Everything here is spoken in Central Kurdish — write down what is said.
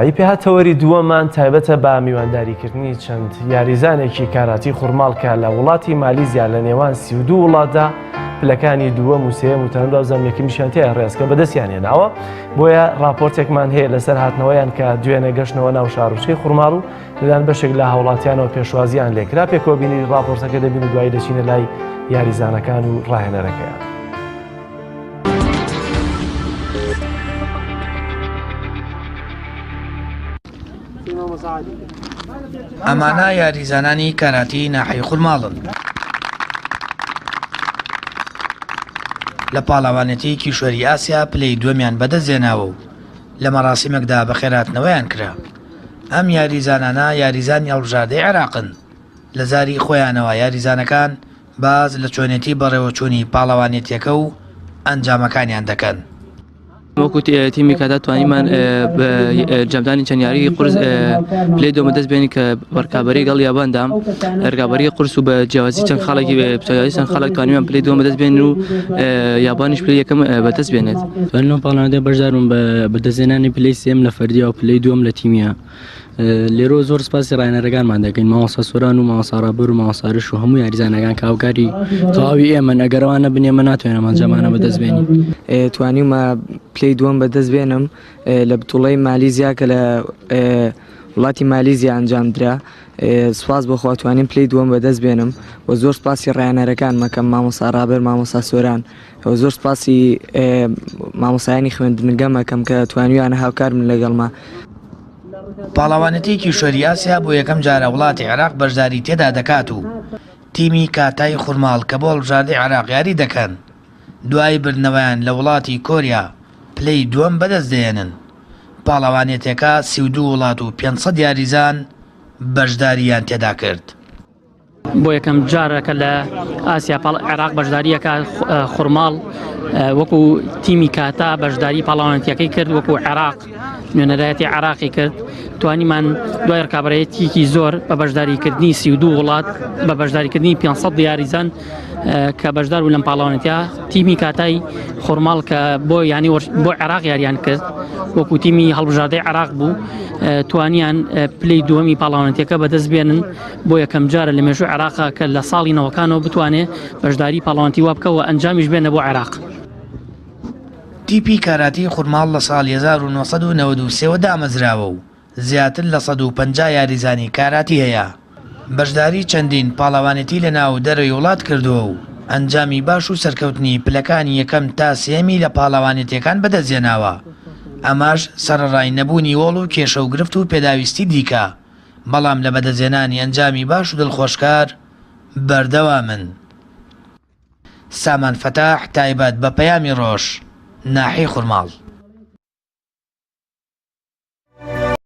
پێهات تەوەری دووەممان تایبەتە بە میوانداریکردنی چەند یاریزانێکی کاراتی خورماڵ کە لە وڵاتی مالیزیا لە نێوان 32 وڵاتدا پلەکانی دووەم و سێیەم و تەنەدا زان یەکەمیشیان تیا ڕێزکە بەدەستیان هێناوە بۆیە راپۆرتێکمان هەیە لەسەر هاتنەوەیان کە دوێنێ گەشتنەوە ناو شارۆچکەی خورماڵ و لەلایەن بەشێک لە هاوڵاتیانەوە پێشوازیان لێکرا پێکەوە بینی راپۆرتەکە دەبین و دوایی دەچینە لای یاریزانەکان و ڕاهێنەرەکەیان. ئەمانە یاریزانانی کاراتی ناحیەی خورماڵن. لە پاڵەوانێتی کیشوەری ئاسیا پلەی دووەمیان بەدەستهێناوە و لە مەراسیمێکدا بەخێرهاتنەوەیان کرا. ئەم یاریزانانە یاریزانی هەڵبژاردەی عێراقن. لە زاری خۆیانەوە یاریزانەکان باس لە چۆنێتی بەڕێوەچوونی پاڵەوانێتیەکە و ئەنجامەکانیان دەکەن. وەکو تیمی کاتا توانیمان بە جامدانی چەند یاری قورس پلەی دووەم دەست بێنین کە بەرکابەری گەڵ یاباندا ڕکابەری قورس و بە جیاوازی چەند خاڵێکی چەند خاڵێک توانیمان پلەی دووەم بەدەست بێنین و یابانیش پلەی یەکەم بەدەست بێنێت. لەو پاڵەوانێتیە بەشداربووم بە بەدەستهێنانی پلەی سێیەم لە فەردیە و پلەی دووەم لە تیمیە. لێرەوە زۆر سپاسی ڕاهێنەرەکانمان دەکەین مامۆستا سۆران و مامۆستا ڕابەر و مامۆستا رش و هەموو یاریزانەکان کە هاوکاری تەواوی ئێمەن ئەگەر ئەوان نەبن ئێمە ناتوانین ئەم ئەنجامانە بەدەست بێنین. توانیومە پلەی دووەم بەدەست بێنم لە بتوڵەی مالیزیا کە لە وڵاتی مالیزیا ئەنجام درا سوپاس بۆ خوا توانیم پلەی دووەم بەدەست بێنم و زۆر سپاسی ڕاهێنەرەکانم ئەکەم مامۆستا ڕابەر مامۆستا سۆران و زۆر سپاسی مامۆستایانی خوێندنگەم ئەکەم کە توانیویانە هاوکار بن لەگەڵما. پاڵەوانێتی کیشوەری ئاسیا بۆ یەکەم جارە وڵاتی عێراق بەشداری تێدا دەکات و تیمی کاتای خورماڵ کە بۆ هەڵبژاردەی عێراق یاری دەکەن دوای بردنەوەیان لە وڵاتی کۆریا پلەی دووەم بەدەست دەهێنن. پاڵەوانێتیەکە 32 وڵات و 500 یاریزان بەشدارییان تێدا کرد. بۆ یەکەم جارە کە لە ئاسیا پاڵ عێراق بەشداریەکە خورماڵ وەکو تیمی کاتا بەشداری پاڵاوانەتیەکەی کرد وەکو عێراق نوێنەرایەتی عراقی کرد توانیمان دوای ڕکابەتیکی زۆر بە بەشداریکردنی 32 وڵات بە بەشداریکردنی 500 یاریزان کە بەشدار بوو لەم پاڵاوانێتیا تیمی کاتای خورماڵ کە بۆ ینی بۆ عێراق یاریان کرد وەکو تیمی هەڵبژاردەی عێراق بوو توانیان پلەی دووەمی پاڵاوانێتیەکە بەدەست بێنن بۆ یەکەم جارە لە مێژوو عێراقا کە لە ساڵی نەوەکانەوە بتوانێ بەشداری پاڵەوانتی وا بکە و ئەنجامیش بێنە بۆ عێراق. تیپی کاراتی خورماڵ لە ساڵی 1993 وە دامەزراوە و زیاتر لە 150 یاریزانی کاراتی هەیە. بەشداری چەندین پاڵەوانێتی لە ناو و دەرەوەی وڵات کردووە و ئەنجامی باش و سەرکەوتنی پلەکانی یەکەم تا سێیەمی لە پاڵەوانێتیەکان بەدەستهێناوە، ئەمەش سەرەڕای نەبوونی هۆڵ و کێشە و گرفت و پێداویستی دیکە. بەڵام لە بەدەستهێنانی ئەنجامی باش و دڵخۆشکار بەردەوامن. سامان فەتاح تایبەت بە پەیامی ڕۆژ، ناحیەی خورماڵ.